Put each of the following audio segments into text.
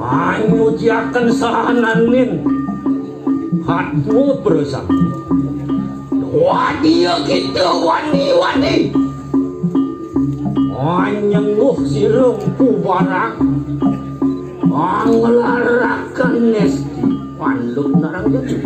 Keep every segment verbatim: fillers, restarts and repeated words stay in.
Anyuciaken sahananing Hatma Prasangga. Wadiya kita wani-wani. Anyengguh sira Mpu Barang. Anglaraken nesti. Panduk narang jati.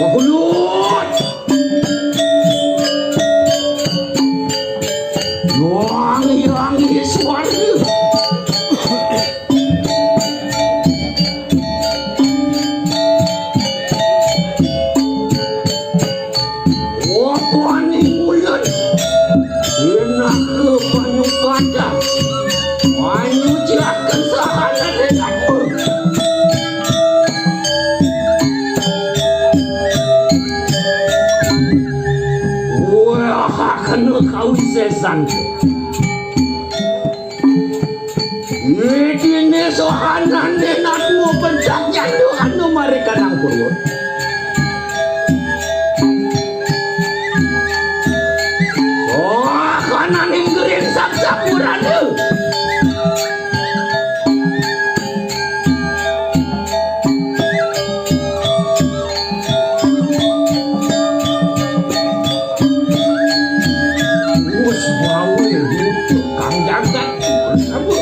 Mahulut. Wangi-wangi suara. Wapaning ulen. Enak ke banyu kaca. Banyu ciakan sahana denakmu. Wah, kena kawisesan. Idine sohanane natmu pencak jandu anu marikanang purwa. Sohananing gering sapsapurane. Wus wae butuh kang jagat bersama.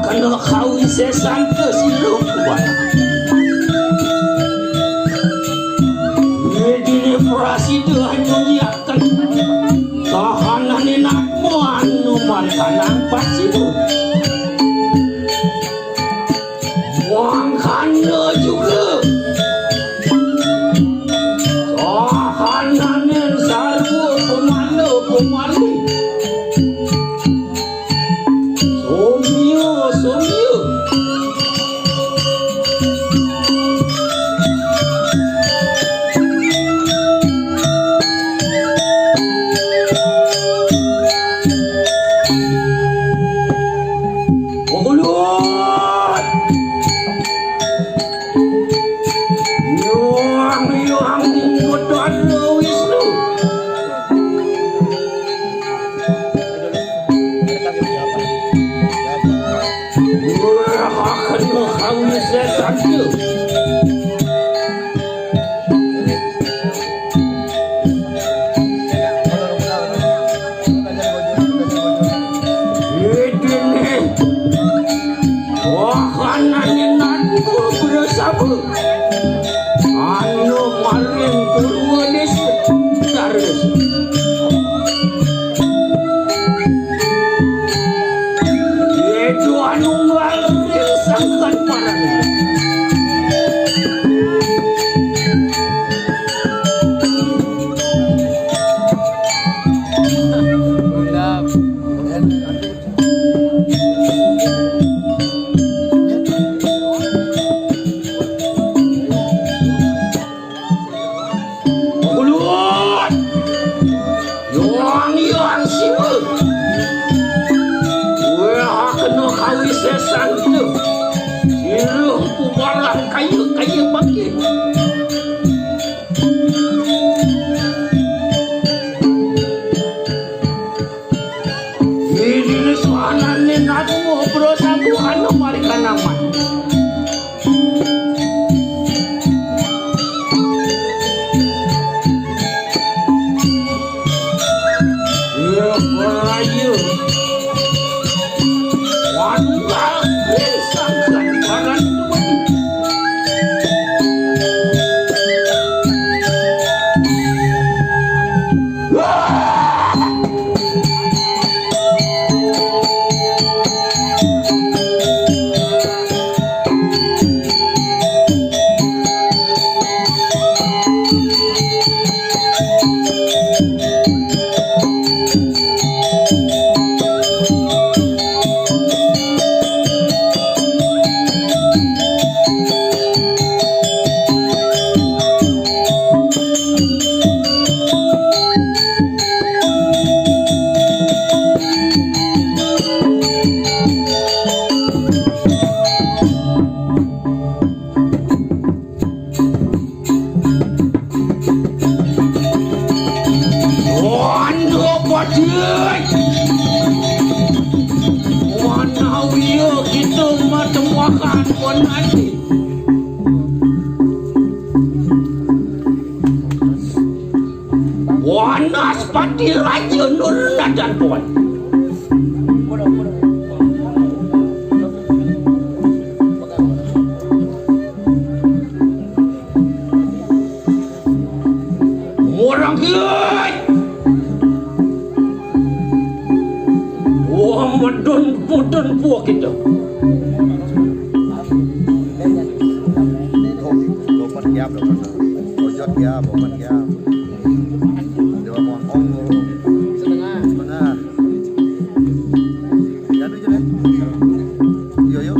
Kena kawisésan ké siluman. Dini prasida nyunyiaken kahanané natma anu markanang pacima. Mangkana juga kahanané sarwa pamala pamali. Somya, somya. Panguluan. Nyuang-nyuang Batara Wisnu. Wah, akan menghawi setan tu. Idene. Wah, anane nangku bersama. Anu maring Purwanis Tarus. Yaitu anu maring sangkan parang. Ulun. Yuang, yuang, siwa. Wah, kena kawisésan tu. Siruh pubaran kaya, kaya bangkit. Ini suanane nagmo bro sabu anu marikanaman. Iya, rayu. Wandal, sangkan barang tuan. Wanda Badai. Manawi kita matemuakan wanati. Wanaspati Raja Nur Nadan Tuan. Orang kiai. Wah, medun-medun buah kita. Lopat kiap, lopat. Ojot kiap, lopat kiap. Dia mau ongol. Setengah. Setengah. Yo, yo.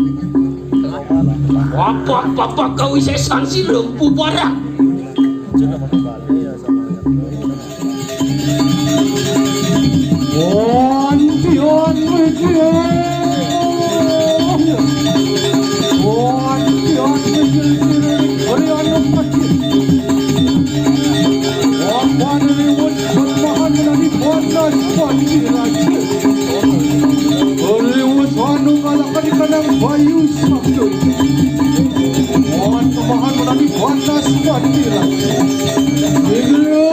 Bapak-bapak kawisésan siluh pubaran. Wantian wijian. Wantian wijian. Hari anak kecil. Wapan liwat bertahan dari panas panci raja. Liwat anu kalahkan kanang bayu sabda. Mohon kemahan menawi panas panci raja. Inggih.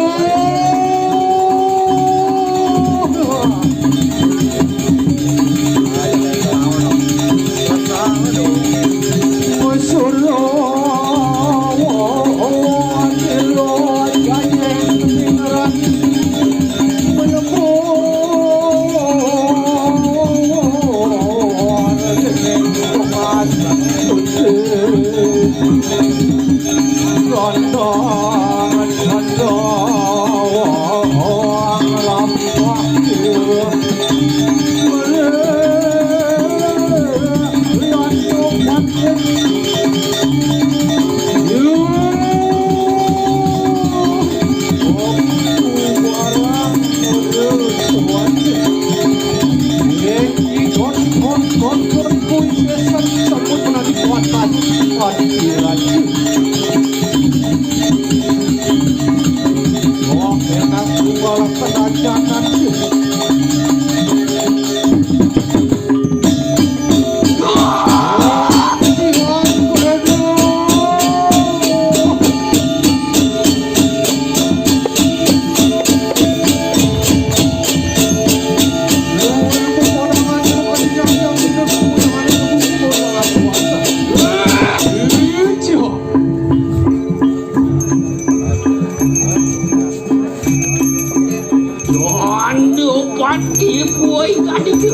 Anu pati buai kadi tu.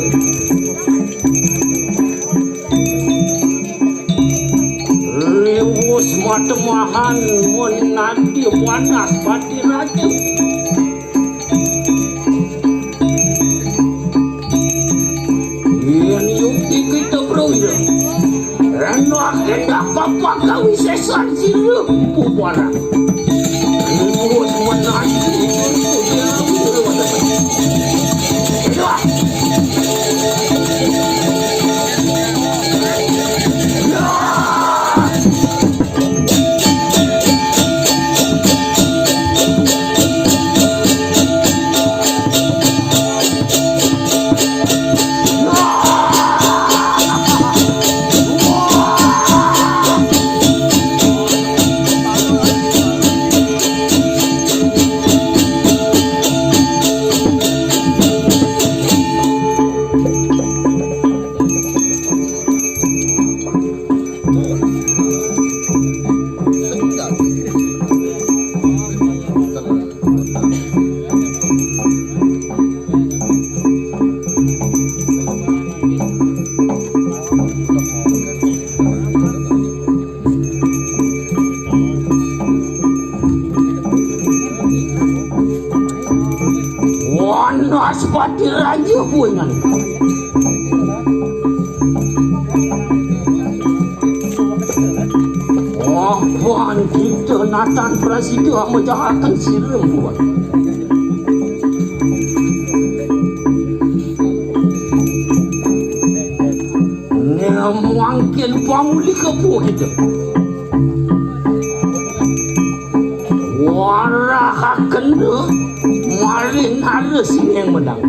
Liwus matemahan mun nanti panas pati raja. Yen yukti kita bro ira. Enak enak bapak kau sesan sira bubaran. Liwus menanti. Wanas pati raja buinan. Wah, wah, kita natan prasida mejahaken sira buat. Nek mangkin pamulih kepuh kita. Warahaken malih nara sining menang.